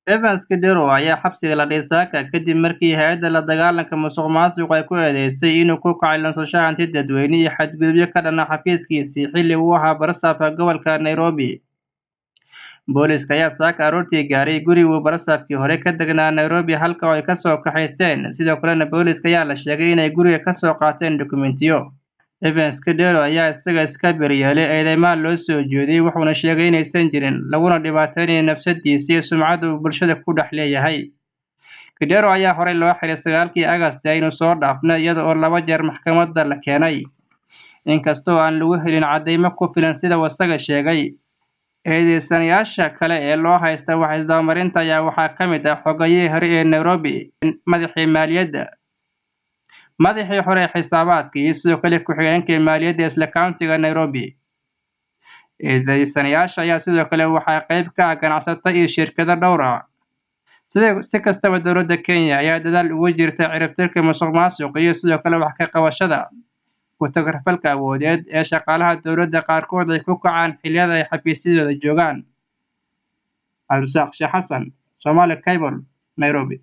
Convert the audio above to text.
Evans Kidero ayaa xabsiga la dhigay saaka kadib markii hay'adda la dagaalanka musuqmaasuqa ay ku eedeysay inuu ku kacay lunsasho hanti dadweyne iyo xadgudubyo ka dhana xafiiskiisii xilli uu ahaa barasaabka gobolka Nairobi. Booliiska ayaa saaka aroortii gaaray guriguu barasaabkii hore ka degnaa Nairobi, halka oo ay kasoo kaxaysteen. Sidoo kalena booliiska ayaa la sheegay inay guriga kasoo qaateen dukumentiyo. Evans Kidero ayaa isaga iska beryeelay eedeymaha loo soo jeediyey, wuxuuna sheegay inaysan jirin laguna dhibaateynayo nafsadiisa iyo sumcadda uu bulshada ku dhex leeyahay. Kidero ayaa horey loo xiray 9-kii Agasti aynu soo dhaafnay, iyada oo 2 jeer maxkamadda la keenay, inkastoo aan lagu helin caddeymo ku filan sida uu isaga sheegay. Eedeysanayaasha kale ee loo haysta wax isdabamarinta ayaa waxaa ka mid ah xogayihii hore ee Nairobi, madaxii maaliyadda, madaxii hore ee xisaabaadka iyo sidoo kale ku-xigeenkii maaliyadda isla countiga Nairobi. Eedeysanayaasha ayaa sidoo kale waxaa qayb ka ah ganacsato iyo shirkado dhowr ah. Sida si kastaba, dowladda Kenya ayaa dadaal ugu jirta ciribtirka musuqmaasuq iyo sidoo kale wax ka qabashada ku-tagrifalka awoodeed ee shaqaalaha dowladda qaarkood ay ku kacaan xilliyada ay xafiisyadooda joogaan. Cabdirasaaq Sheekh Xasan, Somali Cable, Nairobi.